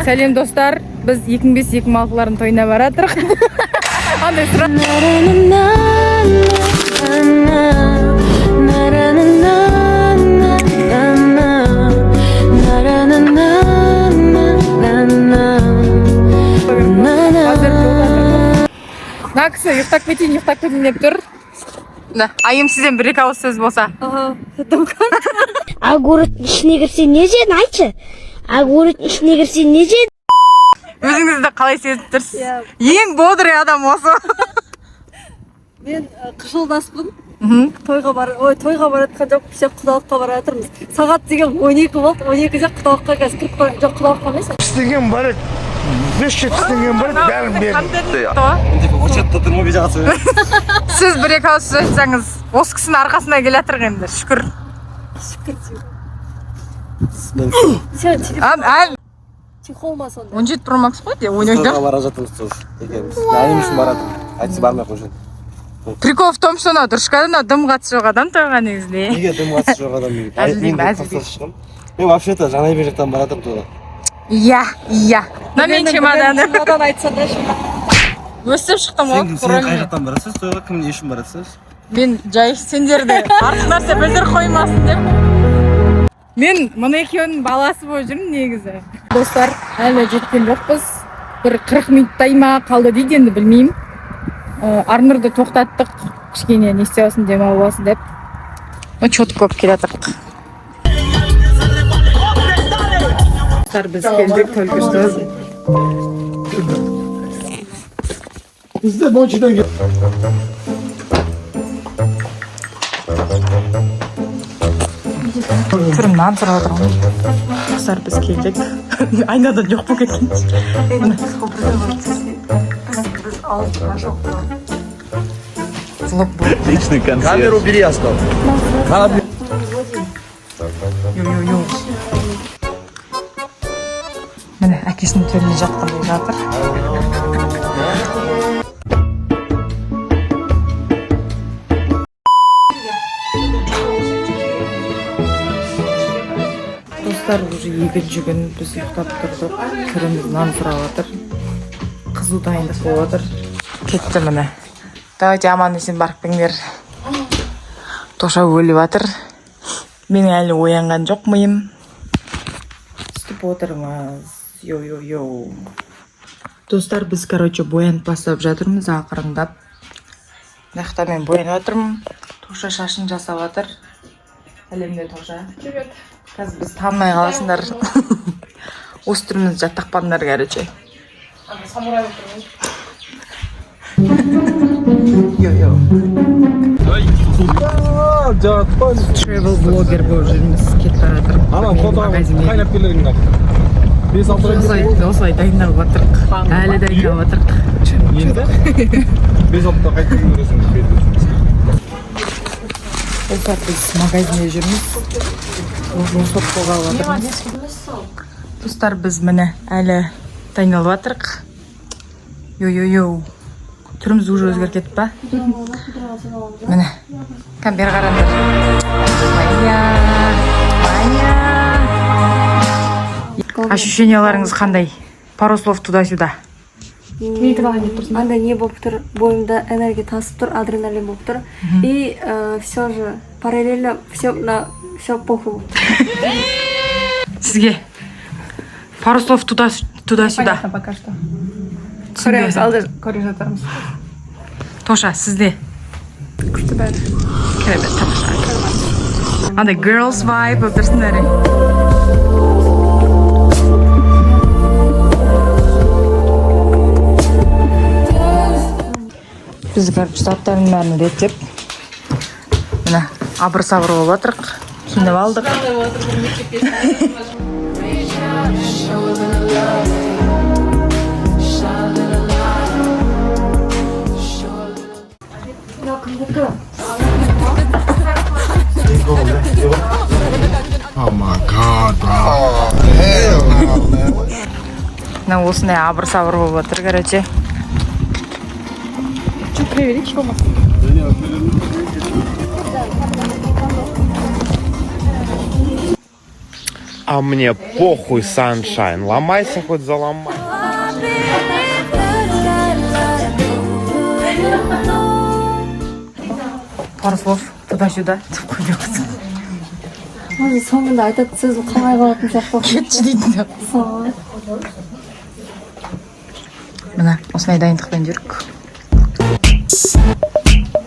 Сәлем, достар! Біз 2005-2006-лардың тойына бара жатырмық. Андай сұрақ. Қазір жолда тұрмыз. Мына кісі ұйықтап кетейін, ұйықтап кетейін деп тұр. Мына Айым, сізден бір екі ауыз сөз болса. Огородтың ішіне кірсе, не жедің, айтшы? Огородтың ішіне кірсе, не жедің? Өзіңізді қалай сезініп тұрсыз? Ең бодрый адам осы. Мен қыз жолдаспын. Тойға бар, ой, тойға бара жатқан жоқ, біз құдалыққа бара жатырмыз. Сағат деген 12 болды, 12-де құдалыққа қазір кіріп бара, жоқ, құдалыққа емес. Теңгем бар еді, 500 теңгем бар еді, бәрін бердім. Сіз бір екі ауыз сөз айтсаңыз, осы кісінің арқасында келе жатырық енді, шүкір. Шүкір деймін. Сен телефон Әлі чехол ма сонда? 17 Pro Max қой де ойнайды. Тойға бара жатырмыз тоже екеуміз. Айым үшін бара жатырмын, әйтсе бармай ақ қойшы. Прикол в том, что мынау дұрышка, мынау дым қатысы жоқ адам тойға негізінде. Неге дым қатысы жоқ адам неге? Әзілдеймін, Мен әзілдеймін. қарсы шығамын. Мен вообще то Жанайбек жақтан бара жатырмын тойға. Иә, мына менің чемоданым. Чемодан айтсаңдаршы. Өсіп шықтым ғой. Сен қай жақтан барасыз тойға, кім, не үшін барасыз? Мен жай сендерді артық нәрсе білдіріп қоймасын деп. Мен мына екеуінің баласы болып жүрмін негізі. Достар, әлі жеткен жоқпыз, бір 40 минуттай ма қалды дейді енді, білмеймін. Арнұрды тоқтаттық, кішкене не істеп алсын, демалып алсын деп. Ну, четко болып келе жатырмық. Достар, біз келдік только что. Бізде моншадан. Түрім нан сұрап жатыр ғой. Достар, біз келдік. Айнадан жоқ болып кеткен. Біз ауызға жоқ. Влог болды. Камеру бери, остал. Йо-йо-йо. Міне, әкесінің төрінде жатқандай жатыр. Достар, уже екінші күн, біз ұйықтап тұрдық. Түріміз нан сұрап жатыр. Қызу дайындық болып жатыр. Кетті міне. Давайте, аман есен барып келіңдер. Тоша өліп жатыр. Менің әлі оянған жоқ миым. Сөйтіп отырмыз. Йоу, йоу, йоу. Достар, біз, короче, боянып бастап жатырмыз ақырындап. Мына жақта мен боянып жатырмын. Тоша шашын жасап жатыр. Сәлем де, Тоша. Привет. Қазір біз танымай қаласыңдар. Осы түрімізді жаттақпадыңдар, короче. Самурай болып тұрмын. Йоу, йоу. Travel блогер болып жүрміз, кетіп бара жатырмық. Магазинге. Қайнап келерің. 5-6. Осылай, осылай дайындалып жатырық. Әлі дайындалып жатырық. Енді 5-6-да қайтып көресің. Достар, біз магазинде жүрміз. Сотқоға алып жатырмыз. Достар, біз міне әлі дайындалып жатырық. Йо, йо, йо. Түріміз уже өзгеріп кетті па? Міне. Кән, бері қараңдар. Майя, Майя. Ощущенияларыңыз қандай? Пару слов туда-сюда. Андай не болып тұр, бойымда энергия тасып тұр, адреналин болып тұр. И все же параллельно все на все похуй болып тұр. Сізге пару слов туда-сюда. Пока что. Көреміз, алда көре жатармыз. Тоша, сізде? Күшті бәрі. Керемет, тамаша. Андай girls vibe болып тұрсыңдар. Біз, короче, заттардың бәрін реттеп, міне, абыр сабыр болып жатырық. Киініп алдық. Oh my God, bro. Hell no, man. Мына осындай абыр сабыр болып жатыр, короче. Че, проверить болмаса? А мне похуй, Саншайн. Ломайся хоть заломай. Пару слов туда-сюда деп қойып. Может, соңында айтатын сөзім қалмай қалатын сияқты. Кетші дейтін сияқты. Сол. Міне, осындай дайындықпен жүрік.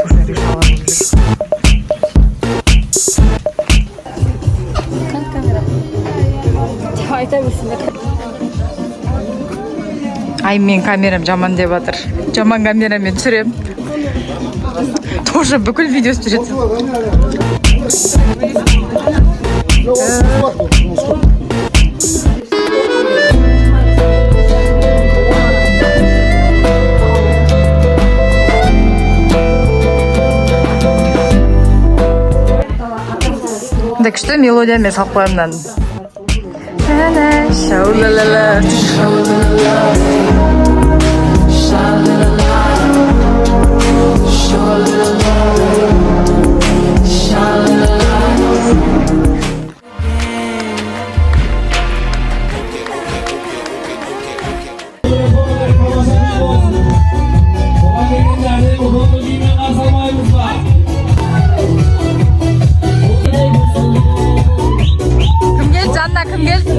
Уже решала болып жүр. Камера деп айта берсін. Ай, мен камерам жаман деп жатыр. Жаман камерамен түсірем. Тоже бүкіл видеосы түсіреді. Мындай күшті мелодиямен салып қоямын мынаны. Шау-ла-ла-ла. Кім келді, Жанна, кім келді?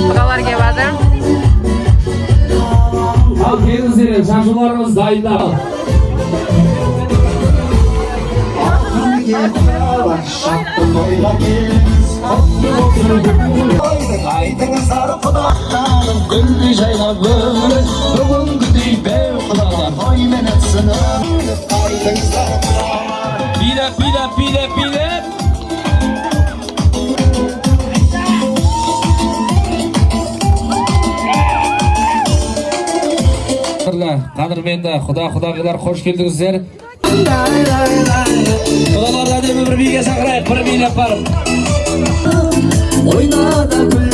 Құдалар келіп жатыр. Ал, келіңіздер, шашуларымыз дайындап. Айтыңыздар, құдақтарым, гүлдей жайнап өмір бүгінгідей беу құдалар тоймен өтсін. Айтыңыздар. Билеп, билеп, билеп, билеп. Қадірменді құда, құдағилар, қош келдіңіздер. Құдаларды әдемі бір биге шақырайық, бір билеп барып. Ойна да күл,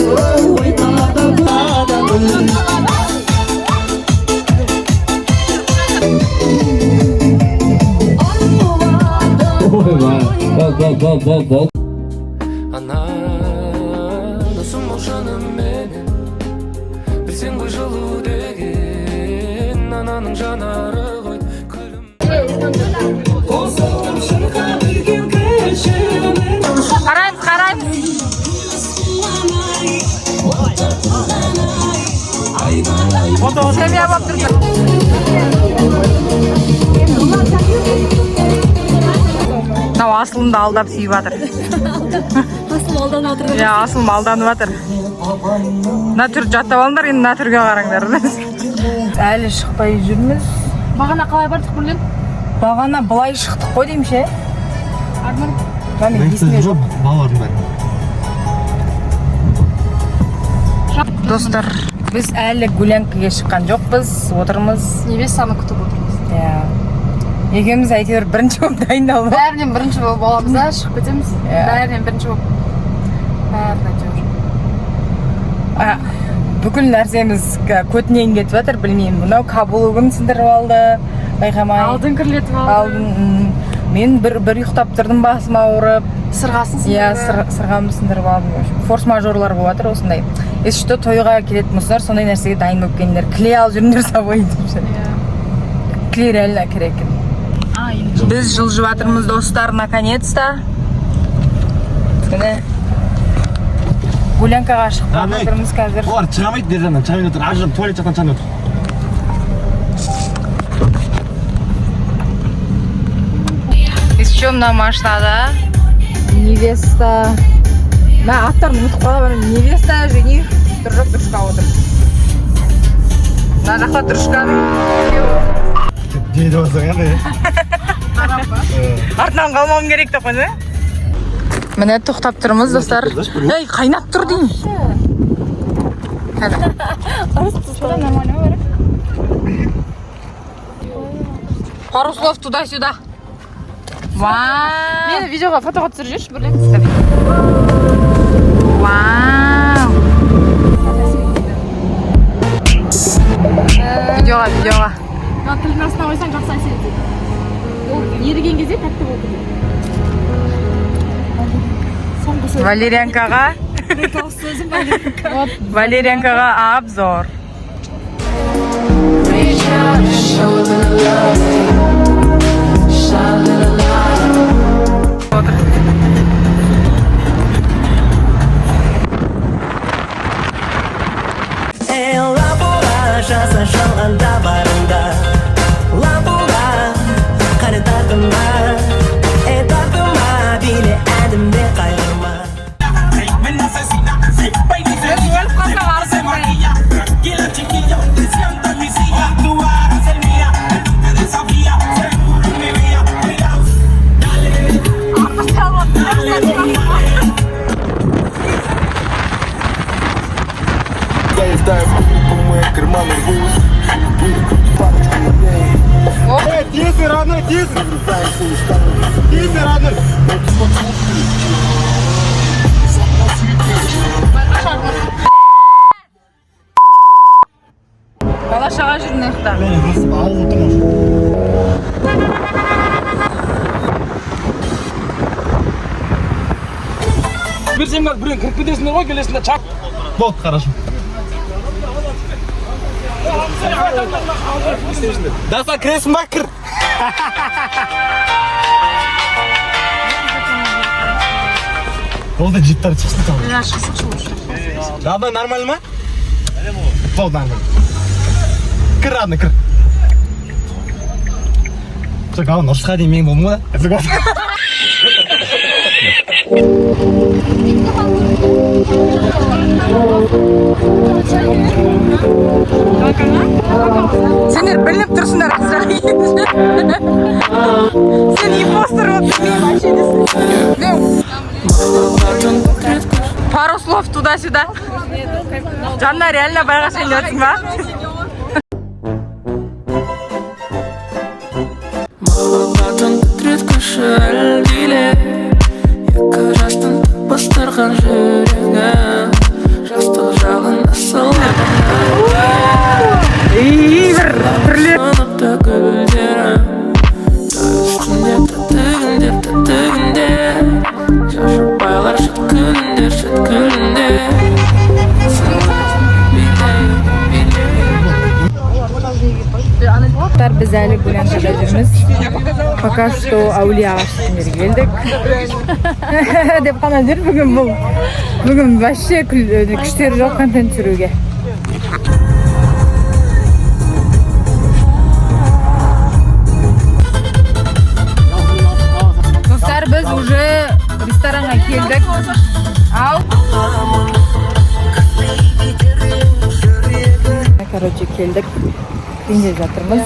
ойна да күл, да күл. Ойбай, бол, бол, бол, бол, бол. Ана, досым бол шыныменен, білсең ғой, жылу деген ананың жанары ғой күлім. Қосылып шырқап үлкен кішімен. Қараймыз, қараймыз. Семья болып тұрсын. Мынау Асылымды алдап сүйіп жатыр. Асыл алданып отыр. Иә, Асылым алданып жатыр. Мына түр жаттап алыңдар енді, мына түрге қараңдар. Әлі шықпай жүрміз. Бағана қалай бардық, Бірлен? Бағана былай шықтық қой деймін ше. Арман. Мен есімде жоқ. Балалардың бәрі. Достар, біз әлі гулянкаге шыққан жоқпыз, отырмыз. Невестаны күтіп отырмыз. Иә, екеуміз әйтеуір бірінші болып дайындалдық. Бәрінен бірінші болып аламыз да, шығып кетеміз. Иә. Бәрінен бірінші болып, бәрін әйтеуір. А, бүкіл нәрсеміз көтінен кетіп жатыр, білмеймін. Мынау каблугын сындырып алды байқамай. Алдын кірлетіп алды. Алдын, мен бір ұйықтап тұрдым, басым ауырып. Сырғасын Иә, сындырды. Сырғамды сындырып алдым. В общем, форс мажорлар болып жатыр осындай. Если что, тойға келетін болсаңдар, сондай нәрсеге дайын болып келіңдер, клей алып жүріңдер с собой деп ше. Клей реально керек екен. Біз жылжып жатырмыз, достар, наконец то міне, гулянкаға шығып бара жатырмыз қазір. Олар шыға алмайды бер жағынан, шыға алмай отыр. Ар жақ туалет жақтан шыға алмай отыр. Еще мына машинада невеста, мә, аттарын ұмытып қала беремін, невеста, жених, дружок, дружка отыр. Мына жақта дружканың Дейді болсаң, енді. Артынан қалмауым керек деп қойды. Міне, тоқтап тұрмыз, достар. Ей, қайнап тұр деймін. Кәні. Нормально ма бәрі? Пару слов туда сюда. Вау! Мені видеоға, фотоға түсіріп жіберші бірле. Вау! Видеоға, видеоға. Мына тілдің астына қойсаң, жақсы әсер етеді. Ол еріген кезде тәтті болып кетеді. Соңғы сөз. Валерьянкаға, Бір ауыз сөзім бар. Валерьянкаға обзор. Reach out and show a little love. Shine a little light. Отыр. Эй, лампула, жаса жалғанда барыңда. Лампула, қане тартынба. Эй, тартынба, биле әніме, қайғырма. Өліп қалсақ, арызым. Ставь по моим карманам. Парочку людей. Тише, родной, тише! Тише, родной! Бала шаға жүр мына жақта. Ауыл отырмын. Берсем, біреу кіріп кетесіңдер ғой келесіңдер чак. Болды, хорошо. Даса, кіресің ба, кір. Болды, джиптар шықсын там. Давай, нормально ма? Болды, нормально. Кір, родной, кір. Жоқ, главное, ұрысқа дейін мен болдым ғой. Это главное. Сендер білініп тұрсыңдар азырақ. Сен импостер болып мен вообще десің. Пару слов туда сюда. Жанна, реально байға деп жатсың ба? Махаббаттың тітірет күші әлдиле. Екі жастың бастырған жүрегім. Жастық жалын асыл. Ей, бір бірлеп. Сыныпта гүлдерім. Той үстінде тәтті күндер, тәтті күндер. Жас жұбайлар шат күліңдер, шат күліңдер. Билейік, билейік. Достар, біз әлі Гулянкада жүрміз. Пока что әулие ағаш үстіне келдік. Деп қана жүр бүгін бұл. Бүгін вообще күштері жоқ контент түсіруге. Достар, біз уже ресторанға келдік. Ал. Короче, келдік. Кірейін деп жатырмыз.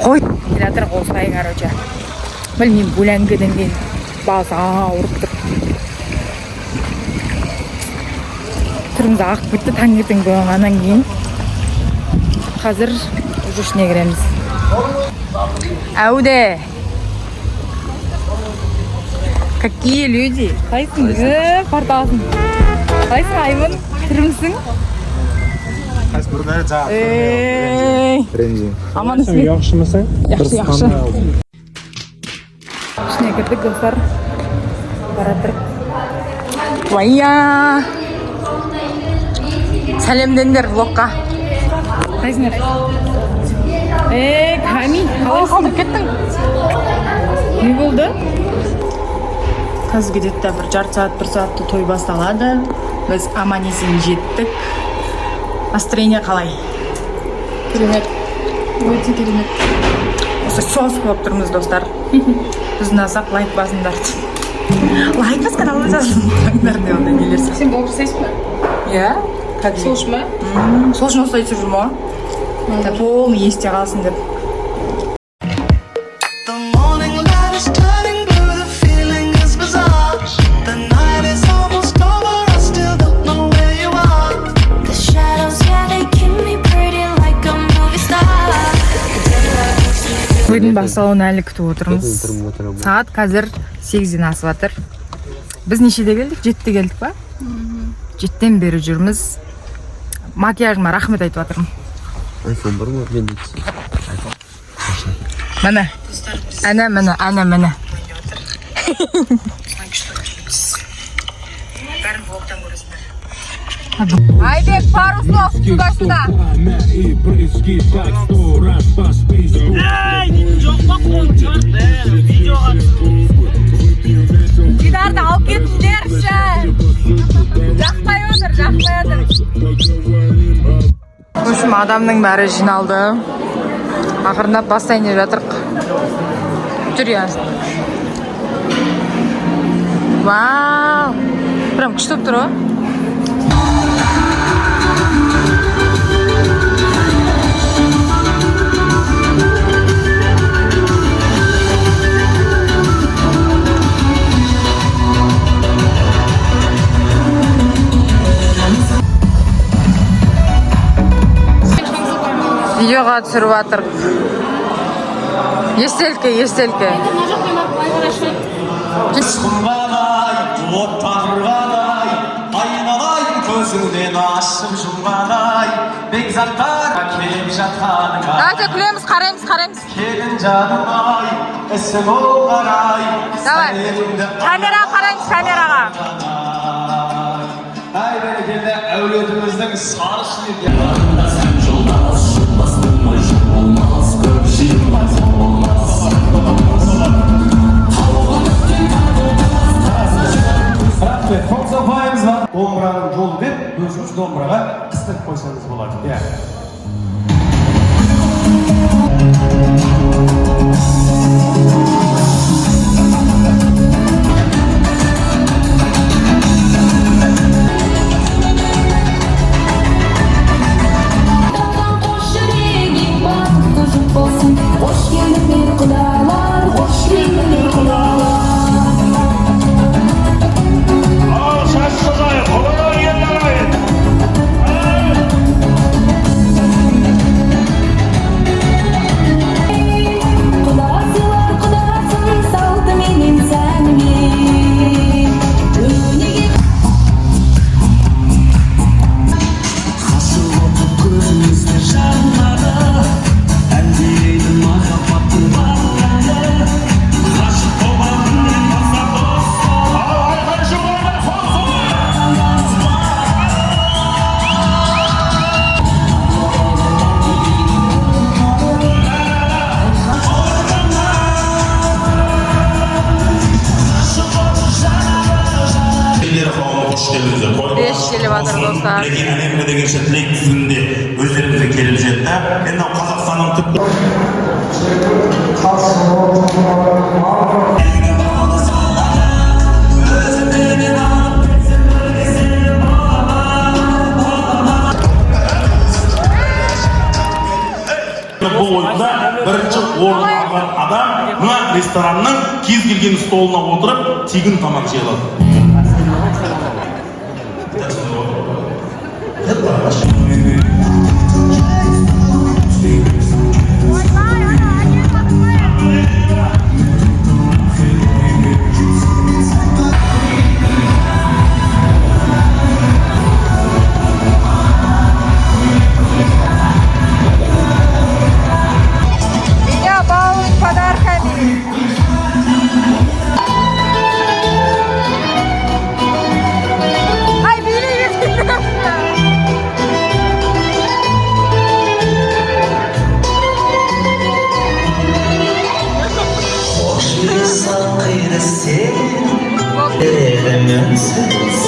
Қой, келе жатыр осылай, короче. Білмеймін, гулянкадан кейін басы ауырып тұр. Түріміз ағып кетті таңертең болғаннан кейін. Қазір уже ішіне кіреміз. Әуде. Какие люди? Қалайсың? Порталсың. Қалайсың, Аймын? Тірімсің? Ей. Аман есен. Yaxshimisan? Yaxshi, yaxshi. Ішіне кірдік, достар. Бара тұрып. Уайя! Сәлемдеңдер влогқа. Қалайсыңдар? Ей, Ками, қалай қалдырып кеттің? Не болды? Қазір где-то бір жарты сағат, бір сағатта той басталады. Біз аман есен жеттік. Настроение қалай? Керемет, өте керемет. Осы сос болып тұрмыз, достар. Біз ұнасақ, лайк басыңдар. Лайк бас, каналыма жазылыңдар деп ондай нелер. Сен блог жасайсың ба? Иә. Сол үшін ба? Сол үшін осылай түсіріп жүрмін ғой. Полный есте қалсын деп. Тойдың басталуын әлі күтіп отырмыз. Сағат қазір 8-ден асып жатыр. Біз нешеде келдік? 7-де келдік па? 7-тен бері жүрміз. Макияжыма рахмет айтып жатырмын. Айфон бар ма? Мен Міне. Әне, міне, әне, міне. Айбек, пару слов туда-сюда. Дидарды алып кетіңдерші. Жақпай отыр, жақпай отыр. В общем, адамның бәрі жиналды. Ақырындап бастайын деп жатырық. Жүр, я. Вау! Прям күшті болып тұр ғой. Видеоға түсіріп жатыр. Естелікке, естелікке. Мына жақпен барып былай қарай шығайық. Құмғанай, от айналайын, көзіңнен ашып жұмғанай, бекзаттар келіп жатқаныңа. Давайте күлеміз, қараймыз, қараймыз. Келін жаным ай, ісі болған ай. Давай. Камераға қараймыз, камераға. Әй, бәрекелді, әулетіміздің сары шүлегі. Рахмет, қол соқпаймыз ба? Домбыраның жолы деп өзіңіз домбыраға қыстырып қойсаңыз болады. Иә. Қош жүрегің бақытты жұп болсын. Қош келдіңдер, құдалар, қош келдіңдер, құдалар. Ал, шаш шығайық, құдалар келді, ағайын. Құда сыйлар құдасын салтыменен, сәнімен, өнеге. Ғашық отып көзіңізде жанады, әлдилейді махаббаттың бар әні. Ғашық болған күннен бастап дос. Ал, айқай шу қоймай, қол соқ. Қош келдіңіздер. Бес келіп жатыр, достар. Мінекей, әне дегенше тілек тізімінде өздеріңізге келіп жетті. Енді мынау Қазақстанның түпкі бұл ойында бірінші орын алған адам мына ресторанның кез келген столына отырып тегін тамақ жей алады. Меня балуют подарками. Ай, билей берсін. Қош саңқиды сен үнсіз.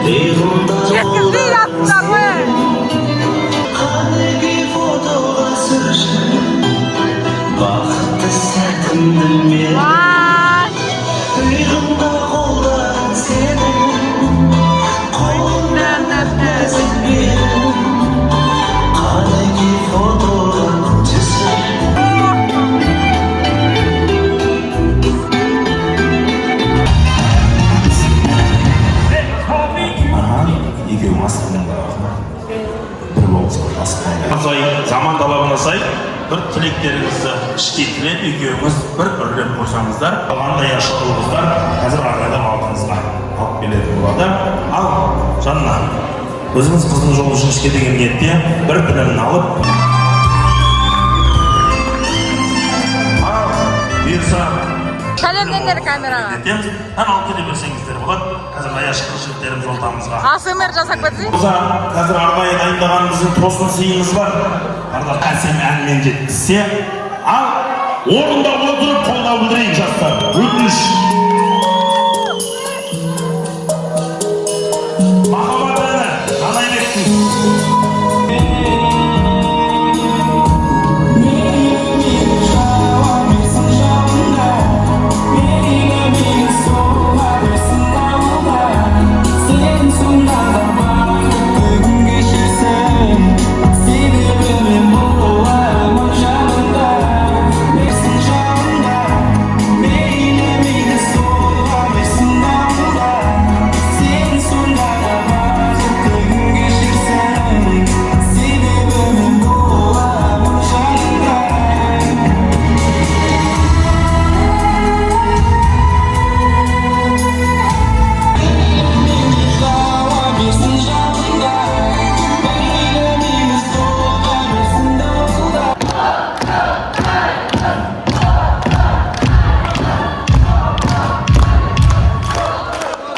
Жеткізбей жатсыңдар ғой. Қанеки, фотоға түсірші бақытты сәтімді мен. Вай. Иығымда қолдарың сенің, қолыңнан нәп-нәзік белің. Қанеки, фотоға түсір. Екеуің асықпаңдар, бір болып асықпаңдар. Сай, заман талабына сай. Бір тілектеріңізді іштей тілеп, екеуіңіз бір үрлеп қойсаңыздар, қалған даяшы қыздар қазір арнайы алдыңызға алып келетін болады. Ал Жанна, өзіңіз қыздың жолын жіңішке деген ниетте бір тілімін алып, ал бұйырса, Сәлемдеңдер камераға. етеміз. Ән алып келе берсеңіздер болады. Қазір даяшы қыз жігіттеріміз ортамызға. АСМР жасап кетсей. Болса, қазір арнайы дайындаған біздің тосын сыйымыз бар. Ардақ әсем әнмен жеткізсе, ал орында отырып қолдау білдірейік, жастар. Өтініш. Махаббат әні, Жанайбектің.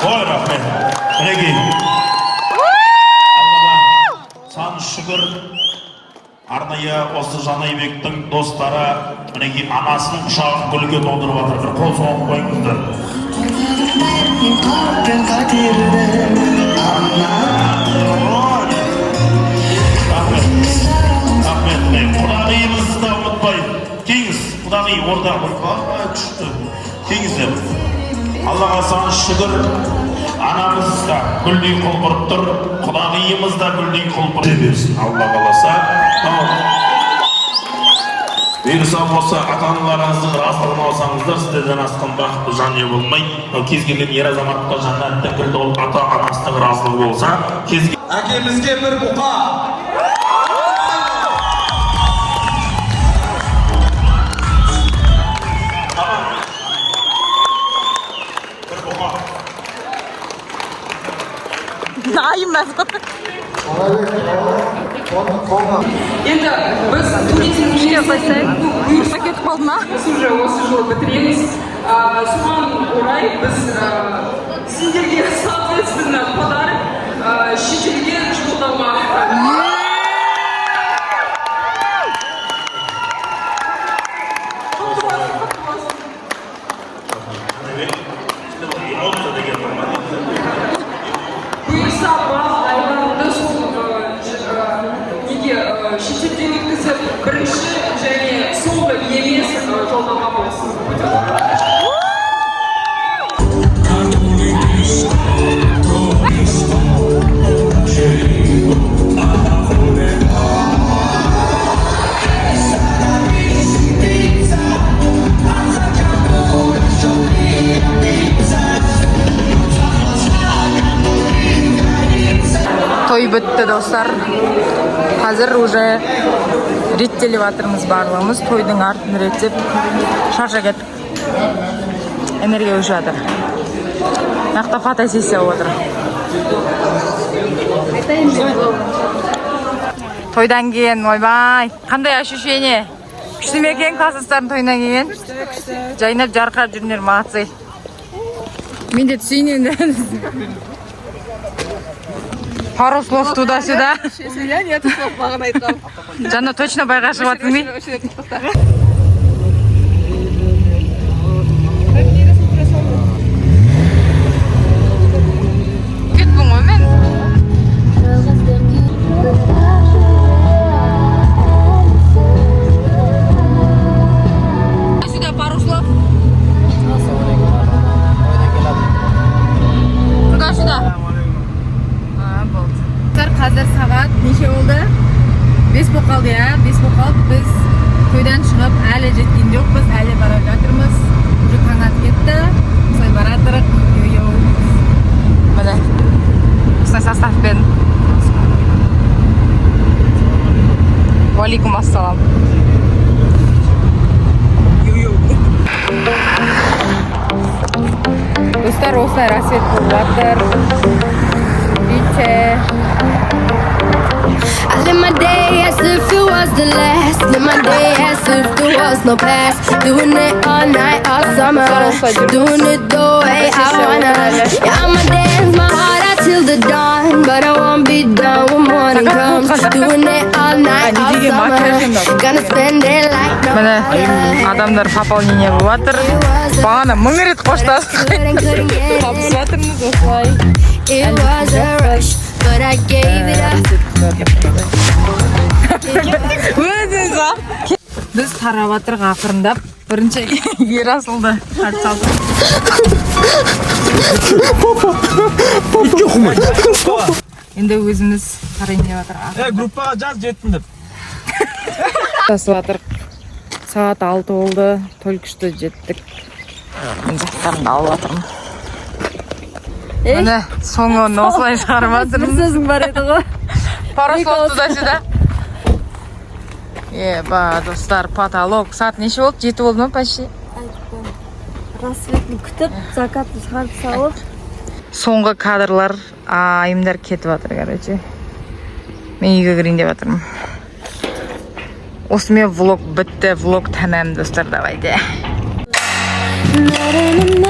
Ой, рахмет. Мінекей. Аллаға сан шүкір, арнайы осы Жанайбектің достары, мінекей, анасының құшағын гүлге толтырып жатыр. Бір қол соғып қойыңыздар. Ой, рахмет. Рахмет. Құдағиымызды да ұмытпай. Келіңіз, құдағи орда. Ойбай, күшті. Келіңіздер. Аллаға сан шүкір, анамыз да гүлдей құлпырып тұр, құдағиымыз да гүлдей құлпырып берсін, Алла қаласа. Ал, бұйырса болса, ата аналарыңыздың разылығын алсаңыздар, сіздерден асқан бақытты жанұя болмайды. Ал кез келген ер азаматқа жәннаттың кілті ол ата анасының разылығы болса, кез Әкемізге бір бұқа. Бір бұқа. Айым мәз. Енді біз туризм Бұйырса кетіп қалды ма? Біз уже осы жылы бітіреміз. Соған орай біз сендерге соответственно подарок, шетелге жолдама. Құтты болсын, құтты болсын. Эмоция деген бар ма? Бұйырса, бал айларында сол неге шетелден өткізіп, бірінші және соңғы емес жолдама болсын. Той бітті, достар. Қазір уже реттеліп жатырмыз барлығымыз. Тойдың артын реттеп шаршап кеттік. Энергия өшіп жатыр. Мына жақта фотосессия болып отыр. Тойдан кейін, ойбай, қандай ощущение? Күшті ме екен класстастардың тойынан кейін? Күшті. Жайнап жарқырап жүріңдер, молодцы. Мен де түсейін енді. Пару слов туда-сюда. Я нет слов маған айтқан. Жанна, точно байға шығып жатсың бе? Кеттім ғой мен. Сюда пару слов. Туда сюда. А, болды. Қазір сағат неше болды? 5 болып қалды, иә, 5 болып қалды. Біз тойдан шығып, Достар, осылай рассвет болып жатыр, видите? I live my day as if it was the last. Live my day as if there was no past. Doing it all night, all summer. Doing it the way I wanna. Yeah, I'ma dance my heart out till the dawn. But I won't be done when morning comes. Doing it all night, all summer. Gonna spend it like no Міне, адамдар пополнение болып жатыр. Бағана мың рет қоштастық. Couldn't, couldn't get Табысып жатырмыз осылай. It was a rush, but I gave it up. Өзіңіз ақ. Біз тарап жатырық ақырындап. Бірінші Ерасылды қарсы алдық. Енді өзіміз тарайын деп жатыр. Е, группаға жаз, жеттім деп. Тасып жатыр. Сағат 6 болды, только что жеттік. Мен заттарымды алып жатырмын. Міне, соңын осылай шығарып Бір жатырмыз. сөзің бар еді ғой. Пару слов туда-сюда. Еба, достар, потолок. Сағат неше болды? 7 болды ма почти? Рассветін күтіп, закатын шығарып салып. Соңғы кадрлар, айымдар кетіп жатыр, короче. Мен үйге кірейін деп жатырмын. Осымен влог бітті, влог тәмам, достар, давайте. Na, na, na.